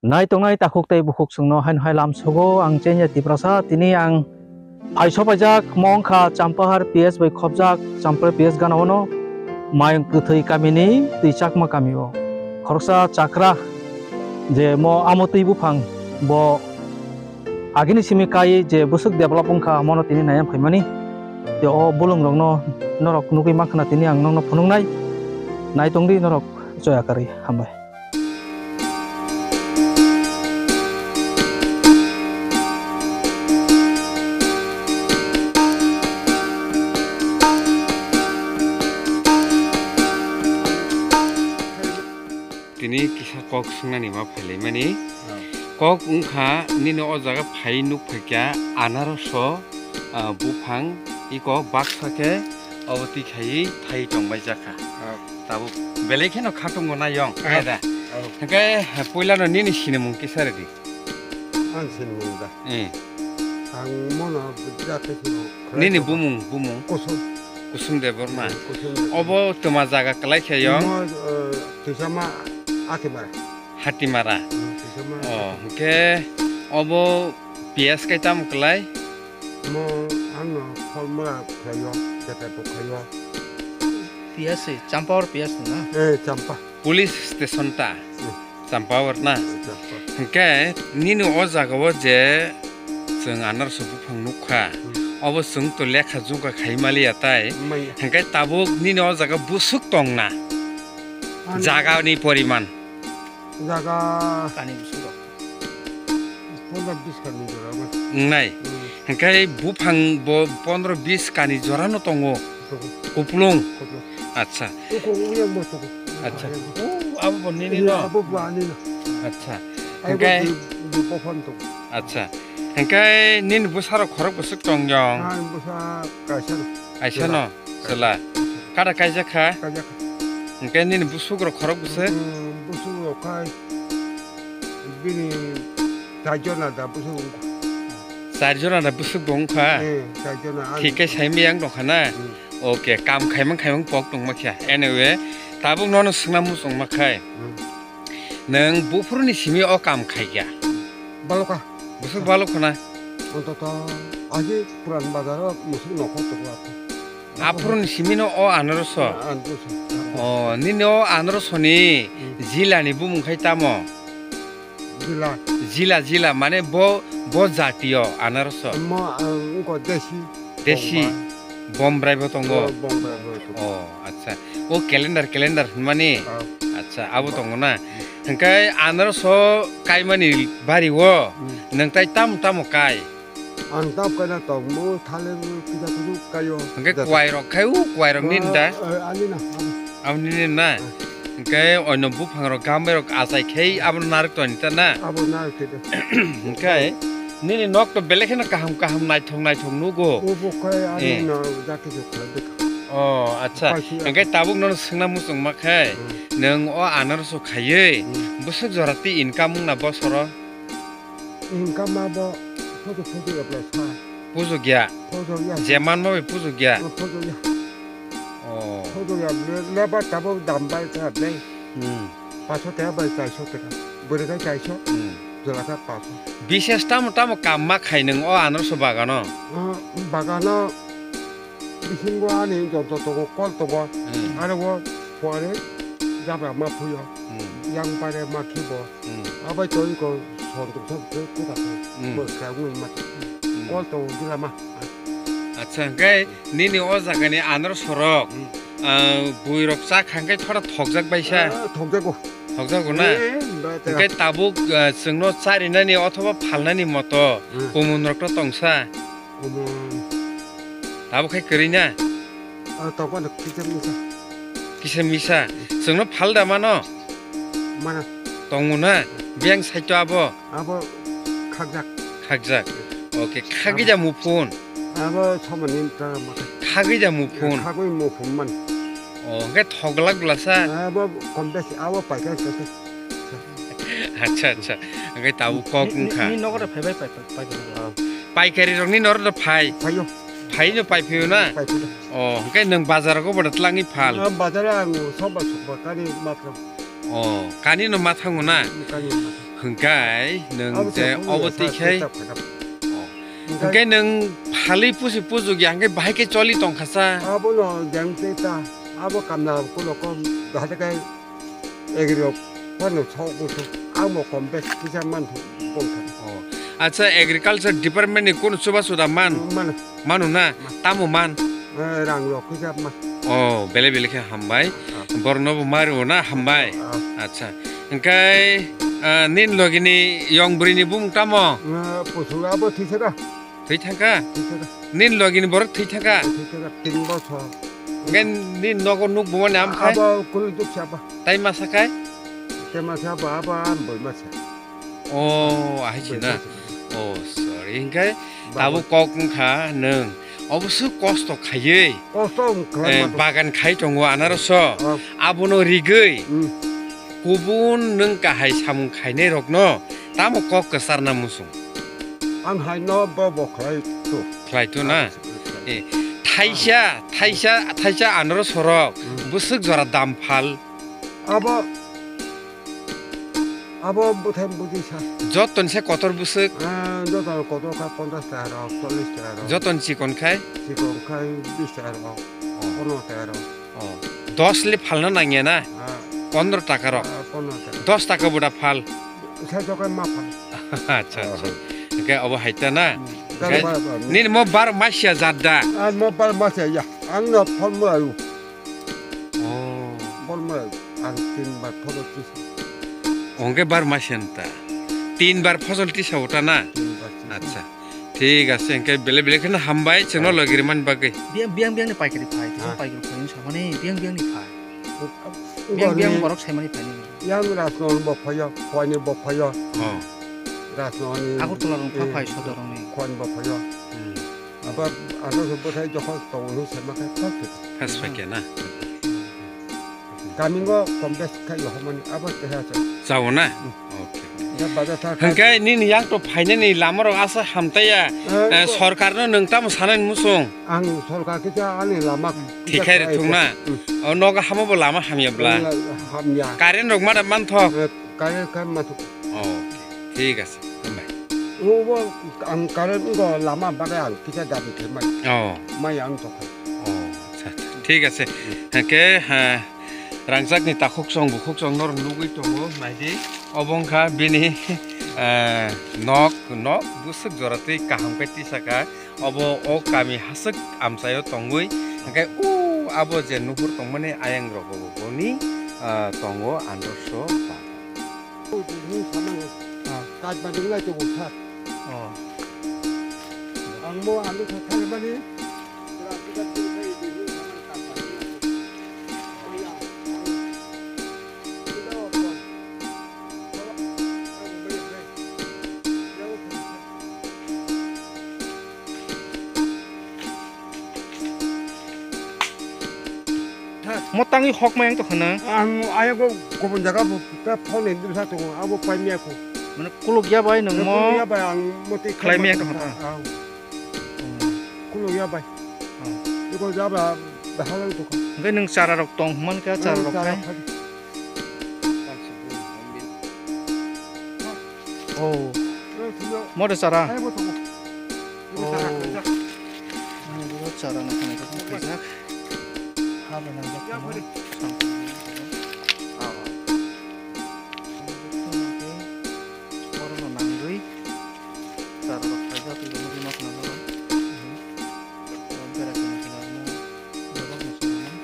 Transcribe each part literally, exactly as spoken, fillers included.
Nai tongnai takhuk tei bukhuk chwngno haino hai lamsogo ang Chenya Tiprasa. Tini ang phai sopaijak mo wngkha Champahar P S bai khopjak Champahar P S gana ono mayung kwthwi kamini twi chakma kamio khoroksa chakra je mo amo twi buphang bo agini simi kai je bwswk develop wngkha mono tini naiya phaimani. Te o bolong rokno norok nugwi mankha na tini ang nokno phunuknai nai tongdi norok joya karwi hambai. Tini kisa kok swngnani ma phailaimani. Kok wngkha nini o jaga phai nuk phaikha anaroso, ah, buphang iko baksa khe obo twi khaiwi thai tongbai jakha. Tabuk belai kheno khatungo na yong, ah, khe da. Hwnkhe puilano nini sinimung kisa rwdi. Ang sinimung da. Eh. Ang mono bujate sino. Nini bumung, bumung? Kusum. Kusum Debbarma. Kusum Debbarma. Obo twma jaga kwlai khe yong? Mo, eh, Tuisama Hatimara. Hatimara. Hmm, Tuisama. Oh, hwnkhe obo P S kai tamo kwlai? Mo ano Kholmora khlaio, Jetaipur khlaio. P S si, Champahar P S si na? Eh, Champa. Police station ta? Hmm. Champahar na? Champa. Hwnkhe nini o jaga o je chwng anaroso buphang nukha, hmm, obo chwng to lekha jukha khai maliya tai. Maya. Hwnkhe tabuk nini o jaga bwswk tongna? Ani jaga ni poriman? Jaga kani bwswk rok? Pondro bis kani jora wngnai. Wngnai. Hmm. Hwnkhe buphang bo pondro bis kani jora no tongo? Tongo. Kuplung? Kuplung. Acha. Tongo, tongo. Acha. O, abo bo nini no? Abo bo ani no. Acha. Hwnkhe? Acha. Hwnkhe nini bwsarok khorok bwswk tong yong? Ani bwsa kaisa no. Kaisa no? Chwla. Kada kaijak kha? Kaijak kha. Hwnkhe nini bwswk rok khorok bwswk? Hmm, bwswk rok khai bini char jona da bwswk wngkha. Char jona da bwswk bo wngkha? Eh, char jona. Thik khe sai miyang dongkha na? Hmm. Okay, kam khaimang khaimang pok tongma khe. Anyway, tabuk nono swngna muchungma khai. Hmm. Nwng buphuruni simi o kam khaikha? Balokha. Bwswk balokha na? Ontoto aji puran bazaro musuk nokho tongo aphuru. Aphuruni simi no o anaroso? Anaroso. O, nini o anaroso ni, hmm, jila ni bumung khai tamo? Jila. Jila, jila, mane bo, bo jati o anaroso? Mo, ah, wngkha desi. Desi. Bombay. Bombay bo tongo? Oh, Bombay bo tongo. Oh, acha. O calendar, calendar hinmani? Oh. Acha, abo tongo na? Hmm. Hwnkhe anaroso kaimani bari o, hmm, nwng tai tamo tamo kai? Ang tamo kaina tongmo, thaler kisa kusu kaio. Hwnkhe kwai rok khai, o kwai rok nini da? Eh, ani na, ani. Abo nini na? Ah. Hwnkhe oino buphang rok, gambai rok achai khai abono narwk tongni ta na? Abo narwk khe de. Hwnkhe nini nok to belai kheno kaham kaham naithok naithok nugo. O bo khai ani, eh, na jati jok khlai de. Oh, acha. Hwnkhe tabuk nono swngna muchungma khai, hmm, nwng o anaroso khaiwi, hmm, bwswk jora twi income wngna bosoro? Income abo photo photo ya pla sa. Pujugya. Photo ya. Je manma bai pujugya. Oh, photo ya. Oh. Photo ya le-, lebar tabo dam bai ta le. Hmm. Paso ta bai chaiso ta. Bwrwi kai chaiso. Hmm. Jora ta paso. Bises tamo tamo kam ma khai nwng o anaroso bagano? Ah, bagano bisingo ani jonto tongo, kol tongo. Hmm. Aro o pore jabra ma phuyo. Hmm. Yang pare ma khibo. Hmm. Abai to iko son tong son tong kuta tong. Hmm. Bo kra ui ma. Hmm. Kol to gila ma. Acha, hwnkhe nini o jaga ni anaroso rok, hmm, ah, bui rok cha kha hwnkhe thora thokjak bai sa? Ah, thokjago. Thokjago na? Eh, ba ta. Hwnkhe tabuk, ah, chwngno charinani othoba phalnani moto, hmm, kumun rok to tongsa? Kumun. Tabuk khai kwrwi na? Ah, tongo no kisa misa. Kisa misa. Chwngno phal da mano? Mana. Tongo na? Biyang side o abo? Abo khakjak. Khakjak. Okay, khagwi da muphun? Abo samani ta mata. Khagwi da muphun? Khagwi muphun man. Oh, hwnkhe thogla gula sa? Abo kom besi, abo paikar khe. Acha, acha. Hwnkhe tabuk kok wngkha. Ni, ni nogo da phaibai pai, pai, pai, pai. Paikari rokni norok da phai? Phaio. Phaino pai phaio na? Pai phaio. Oh, hwnkhe nwng bazar rogo boda tlangwi phal? Ah, bazar ang soba sukba kani matwrwng. Oh, kani no ma thango na? Kani no ma thango. Hwnkhe nwng Abo je se obo phunukya twi sa khai, tei tak phai kha. Oh. Hwnkhe Hwnkhe nwng phalwi pusi pujuk ya, hwnkhe bahai khe choli tongkha sa. Abono jeng tei ta, abo kamna kulo kom, bahai khe egri rok phano sok musu, amo kom bes kisa man thu bongkha. Oh. Acha, agriculture department ni kuno chuba chuda man? Mano. Mano na? Ma- Tamo man? Eh, rang rok kisa man. Oh, bele bele khe hambai. Ah. Borno bo mari o na hambai. Ah. Acha. Hwnkhe, ah, nin logi ni yong bwrwi ni bumung tamo? Eh, pusu abo thwi saka. Thwi thangkha? Thwi saka. Nin logi ni borok thwi thangkha? Thwi saka, tin bosor. Hwnkhe nin nogo nuk bumani am khai? Abo kulu duk saba. Tai masa khai? Tai masa ba, aba am boi masa. Oh, ahai si na. Boi masa. Oh, sorry. Hwnkhe Baba. Tabuk kok wngkha nwng. Obosu kosto khaiwi. Kosto wngkha Eh, mato. Bagan khai tongo anaroso. Oh. Abono rigwi. Hmm. Kubun nwng kahai samung khainai rokno tamo kok kwcharna muchung? Ang hai no bo bo khlai tu. Khlai tu na? Ah, khlai. Eh, thaisa, thaisa, thaisa anoro sorok. Hmm. Bwswk jora dam phal. Abo, abo bwthai bwdwi sa. Joto ni se kotor bwswk? Ah, joto ni kotor kha ponchash taka rok, chollish taka rok. Joto ni chikon khai? Chikon khai bish taka rok, Oh. pondro taka rok. Oh. Dos le phalna nangya na? Ah. Pondro taka rok? Ah, pondro taka. Dos taka buda phal? Sa jokai ma phal. Acha, acha. Oh. Hwnkhe obo hai ta na? Hmm. Hwnkhe Bar, bar, bar. Nini mo bar masia jat da? Ah, mo bar masia ya. Ang no phal mo ayu. Oh. Phal mo ayu. Ang tin bar phal tisa. Hwnkhe bar masia ta? Tin bar phosol tisa uta na? Tin bar tisa. Acha. Thik ase, hwnkhe bele bele kheno hambai, chwngno Ah. logi rwmani bagwi. Biyang, biyang, biyang ni paikari phai, tisa Ah. paikari phai, wng samani, biyang, biyang ni phai. Biyang, biyang Ugani borok saimani phai nini. Yang Rajnoni bo phaio, Khowani bo phaio. Oh. Rajnoni, Agartala rong pha eh, phai, Sodoroni. Khowani bo phaio. Hmm. Abo ano se bwthai jokhon tongo hwnwi saima khe phak khe. Phas phai khe na? Kamingo kom bes khai yo homani abo teha se. Chao na? Hmm. Okay. Ya baja sa Hwnkhe nini yang to phainani lama rok asa hamtaya, Eh, eh, ko- sorkar no nwng tamo sanani muchung? Ang sorkar kisa ani lama Thikhai kisa rwthwng na? Hmm. O nogo hamo bo lama hamya bla? Hamya. Current rok ma da manthok? Eh, current kha manthok. Oh, okay. Thik ase. Hambai. Obo ang current go lama bagwi ang kisa dabi khe mai. Oh. Mai ang tokha. Oh, acha, acha. Thik ase. Hmm. Hwnkhe, ha, Rangchakni takhuk chwng bukhuk chwng norok nugwi tongo, naidi. Obo wngkha bini, eh, nok, nok bwswk jora twi kaham khe tisaka. Obo o kami haswk amchaio tongwi, hwnkhe o abo je nuhur tongmani ayang rogo boni, ah, tongo androso bagan. Ah. Kajmani lai tongo sa. Oh. Ang mo ano sa thalmani. Mo tangwi hok mayang tongkha na? Ang ayang kho kubun jaga bo ta phone ni dulsa tongo, abo pai maya kho. Mane kuluk ya bai nwng mo? Kuluk ya bai ang motwi khlai maya tongkha ta? Ang. Hmm. Kuluk ya bai. Hmm. Iko jabra bahalang tongkha. Hwnkhe nwng chara rok tong hwnman kha, chara rok khai. Oh. Mo de chara. Oh. Chara nang khaijak. Ha ba nang jak. Oro no nang rwi. Chara rok khaijak, twi rok nugwi ma khna norok. Oro bera kini kini rok no bebak ni swnamwi.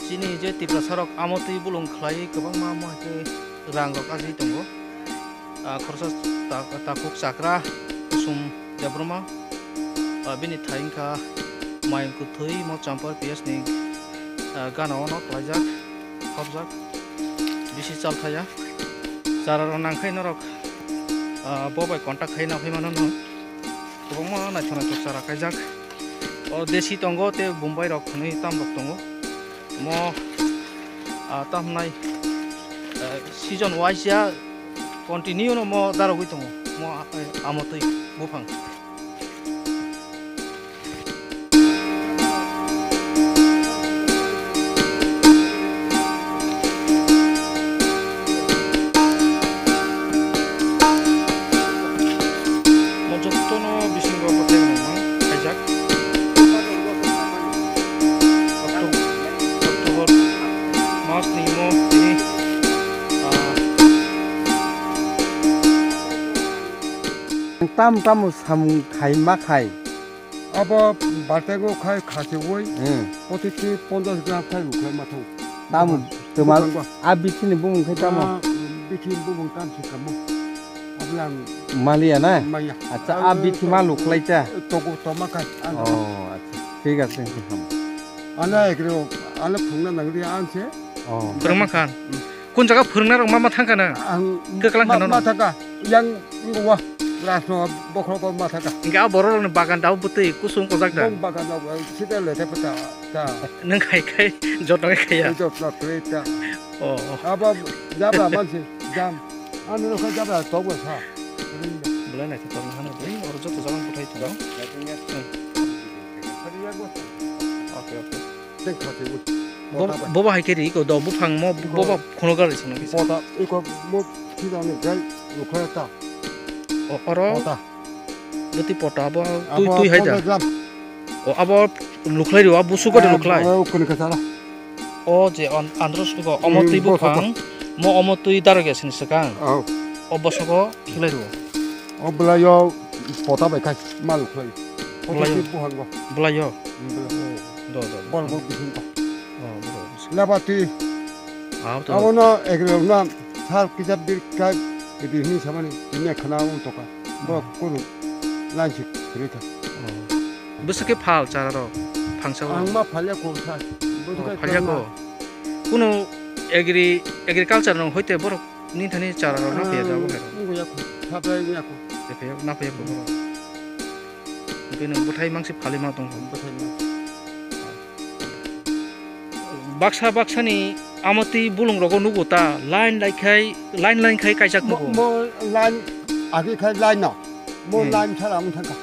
Chini je Tiprasa rok amo twi bulung khlaiwi kwbangma mo hai khe rang rok ajai tongo. Ah, khoroksa ta-, takhuk chakra Kusum Debbarma, ah, bini thai wngkha Mayung Kwthwi, mo Champar P S ni, ah, gana o no klaijak, khopjak, bisi chalthaya. Chara rok nangkhai norok, ah, bo bai contact khai nangkhai mano no. Kwbangma naithok naithok chara kaijak. O desi tongo tei Bombay rok hwnwi tam rok tongo. Mo, ah, tam hwnai, eh, season wise ya continue no mo darogwi tongo. Mo, eh, amotwi buphang. Tam tamo samung khai ma khai. Abo baltengo khai khachiwi Hmm. Poti ti ponchash gram khai ruklai ma thang. Tamo twma Bwkhango. A bithi ni bumung khai tamo. Ah, bithi bumung tam si kamo. Abla Maliya na? Maya. Acha, a bithi ma luklai ta. Togo toma khai. Oh, acha. Thik ase, thik ase. Ana ekro, ana phungna nangri anse. Oh. Phwrwngma khan. Hmm. Kun jaga phwrwngna rok ma ma thangkha na? Ang Kwklang ma, khana ma no? Thangkha. Yang wa rasno bokhro ko ma thangkha. Hingke a borok rokni bagan dao bwtwi kusung kojak da? Bong bagan dao sida le te pata ta. Nang khai khai jotno khai khaya? Jotno khai ta. Oh. Abo jabra mansi jam. Ano no khai jabra tokbo sa. Belai naithotok wngkha no, oro joto jaga bwthai tongo. Okay, okay. Tei kha twi bo. Bo, bo bo hai khe ri ko do buphang mo bo bo phono gar sano kisa. Pota iko mo thida ni gai rukha ta. O, oro? Pota. Bwtwi pota abo twi, abo twi hai da. Pota gram. O, abo lukhlai ro, abo suka de lukhlai. O, kuni kha sala. O je an-, andro suka, omo twi buphang, mo omo twi daro ge sini swkang. O. O bosoko khlai ro. O bwlai yo pota bai khai ma lukhlai. Pota bwlai yo. Twi buphang go. Bwlai yo. Hmm, bwlai. Do, do, do. Bor bo bising ko. Oh, bro. Laba twi. Ah, to. Abo no egri na sal kisa bir kai bidi ni samani ini khana un toka. Bo Hmm. Kunu lansi kri kha. Oh. Bwswk khe phal chara rok phangsa o? Ang ma phalya ko sa. Bwswk Oh, khe phalya ko. Kuno agri-, agriculture no hoite borok Nini thani chara rok na phaiyakha bo khe? Wngya kho, saplai wngya kho. Tei phaiyakha, na phaiyakha bo. Hwnkhe nwng bwthai mangsi phalwi ma tongkha. Bwthai mangsi. Baksa baksani amotwi bulung rogo nugo ta, line lai khai, line line khai kaijak nugo. Mo line agi khai line no. Mo line sara wng thangkha.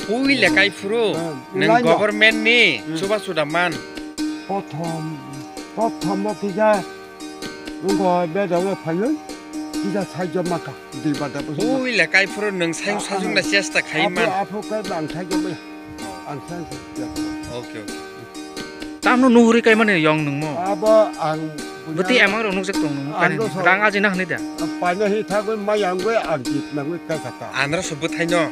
Puila kai phuru, hmm, nwng line no. Government ni chuba chuda man. Prothom, prothom o kisa, wngkha bedao phailwi, kisa saijo maka, dui bada bo. Puila kai phuru nwng sayung sayung na chesta khai man. Apo kai bang saijo maya. Ang sayung saijo. Okay, okay. Tamno nuhuri kai mani yong nwng mo. Abo ang bwtwi emang rok nukjak tong nwng kani. Rang aji na hwnwi da. Paina hi thagwi maya wngwi ang jit nangwi kai kha ta. Andra so bwthai no.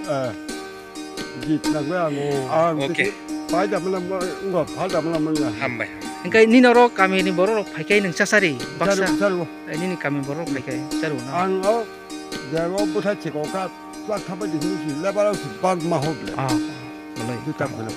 Jit nangwi ang, ang okay. Pai da mala mo, ngo phal da mala mo ya. Hambai. Hingkai nini oro kami ni borok rok phaikai nwng chasari baksa. Charu, charu. Ai nini kami borok rok phaikai charu na. Ang o, je o bwthai chiko ka, plak thapa di hini si, lebar o si bang ma hok le. Ah, bolai. Di tak bolai.